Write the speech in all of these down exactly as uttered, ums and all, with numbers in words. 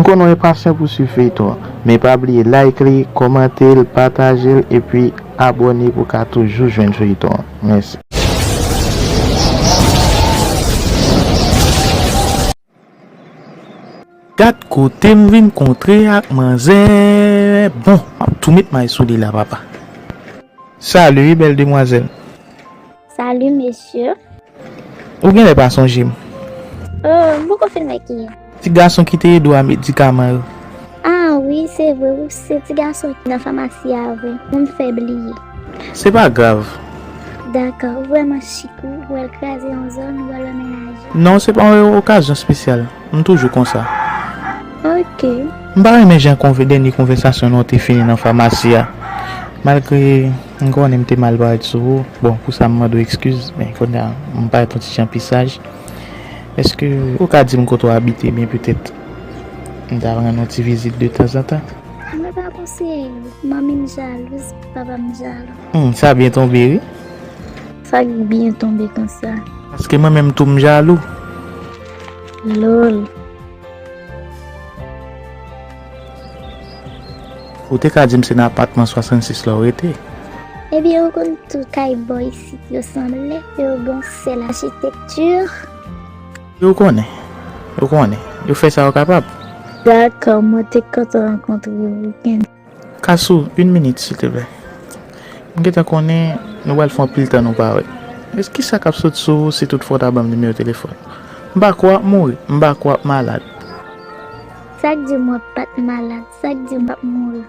Konnen w enpasyan pou swiv feyton an, men pa bliye like li, kòmante l, pataje l, epi abòne pou w ka toujou jwenn feyton an. Mèsi. Gad kote m vin kontre ak manzè. Bon, m ap tou met may sou li la, papa. Salut, bèl demwazèl. Salut, monsieur. Ou genlè pa sonje m. Oh, m poko fin wè kiyès. Ti gason ki te ede w a medikaman yo. Ah wi, se vre, ou se ti gason ki nan famasi a vre. Mwen m fè bliye. Se pa grav. Dakò, ou vrèman chik wi, ou wè l kraze yon zòn, ou wè l anmenaje. Non, se pa yon okazyon espesyal. M toujou konsa. Ok. M pa renmen jan konve-, dènye konvèsasyon nou te fini nan famasi a. Malgre m konnen m te mal parèt sou ou, bon, pou sa m mande w ekskiz, men kounye a m parèt yon ti jan pi saj. Èske ou ka di m kote w abite, byen petèt m ta rann yon ti vizit de tanzantan? Mwen pa konseye w. Manmi m jalouz, papa m jalou. Hmm, sa byen tonbe, wi. Sa k byen tonbe konsa? Paske mwen menm tou m jalou. Lol. Ou te ka di m se nan apatman swasannsis la w rete. Ebyen, ou konn tou kay bò isit yo sanble, yo gen yon sèl achitekti. Yo konnen. Yo konnen. Yo fè sa yo kapab. Dakò, mwen te kontan rankontre w, Weekend. Kasou, une minute, silteplè. M gentan konnen nou pral fè anpil tan nou pa wè. Èske kisa k ap sot sou ou si toutfwa w ta ban m nimewo telefòn? M pa kwè w ap mouri, m pa kwè w ap malad. Sa k di mwen pa t malad, sa k di m p ap mouri?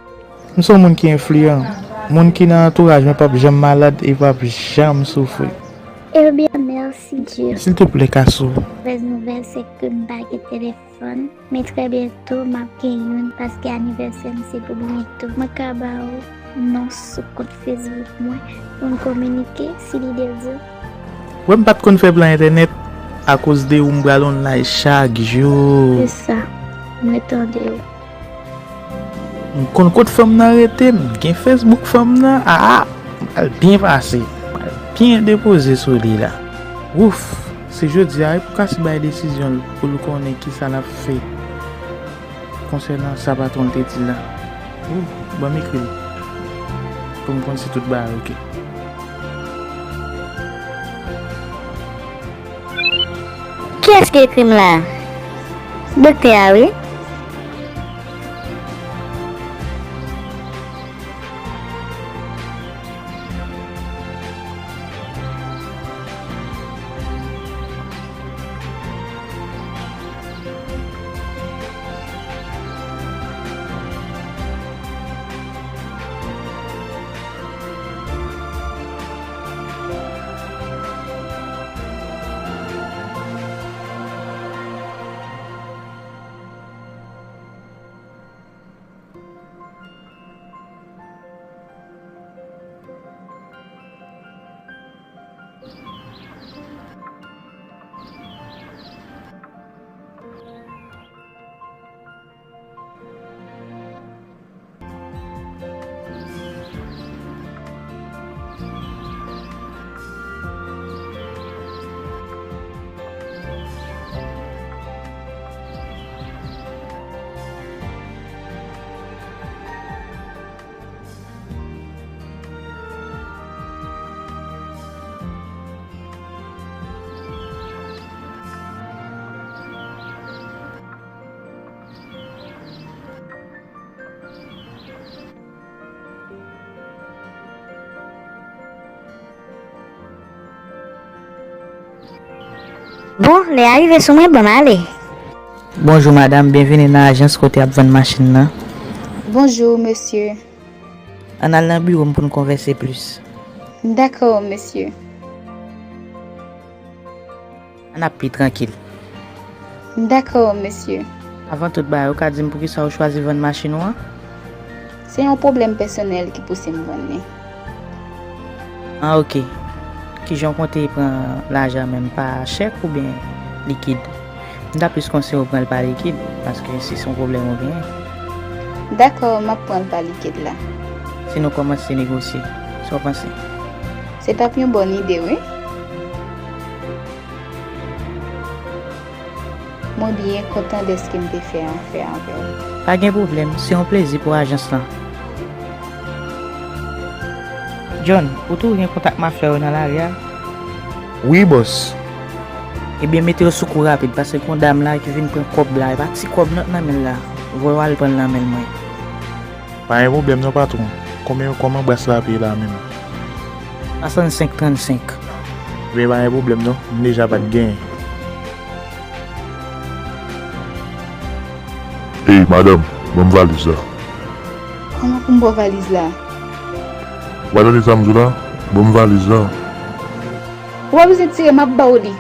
M se yon moun ki enfliyan. Moun ki nan antouraj mwen p ap janm malad e p ap janm soufri. Ebyen, mèsi Dye. Silteplè, Kasou. Move nouvèl se ke m pa gen telefòn. Men trè byento, m ap gen youn paske anivèsè m se pou byento. Mwen ka ba ou non sou kont Facebook mwen pou n kominike si lide w di w. Wè m pa t konn fè plan entènèt, akoz de ou m pral online chak jou. Se sa, mwen tande w. M konn kot fanm nan rete, m gen Facebook fanm nan, aa, m pral byen pase, m pral byen depoze sou li la. Wouf, se jodi a wi pou Kasou bay desizyon l, pou l konnen kisa l ap fè. Konsènan sa patwon l te di l la. Ou, ban m ekri l. Pou m konn si tout bagay oke. Kiyès ki ekri m la? Doktè a, wi. Bon, lè a rive sou mwen, ban m ale. Bonjou madanm, byenvini nan ajans kote y ap vann machin nan. Bonjou mesye. Ann al nan biwo m pou n konvèse plis. Dakò mesye. Ann ap pi trankil. Dakò mesye. Avan tout bagay, ou ka di m poukisa ou chwazi vann machin ou an? Se yon pwoblèm pèsonèl ki pouse m vann li. Ah, oke. Kijan w konte pran lajan menm, pa chèk oubyen likid? M ta plis konseye w pran l pa likid, paske si se yon pwoblèm ou genyen. Dakò, m ap pran l pa likid la. Si nou kòmanse negosye, sa w panse? Se t ap yon bòn ide, wi. Mwen byen kontan dèske m te fè afè avè w. Pa gen pwoblèm, se yon plezi pou ajans lan. John, ou toujou gen kontak mafya yo nan lari a? Wi, bòs. Ebyen, mete yo sou kou rapid, paske gon dam la ki vin pran kòb la, e pa ti kòb non nan men l la. Voye w al pran l nan men l, mwen. Pa gen pwoblèm non, patwon. Konbyen, kòman bras la ap ye la menm? Swasannsenk trannsenk. Ebyen, pa gen pwoblèm non, m deja pa t genyen. Ey, madanm, ban m valiz la. Kòman pou m ba w valiz la? Ou pa tande sa m di w la? Ban m valiz la. Ou pa bezwen tire, m ap ba w li.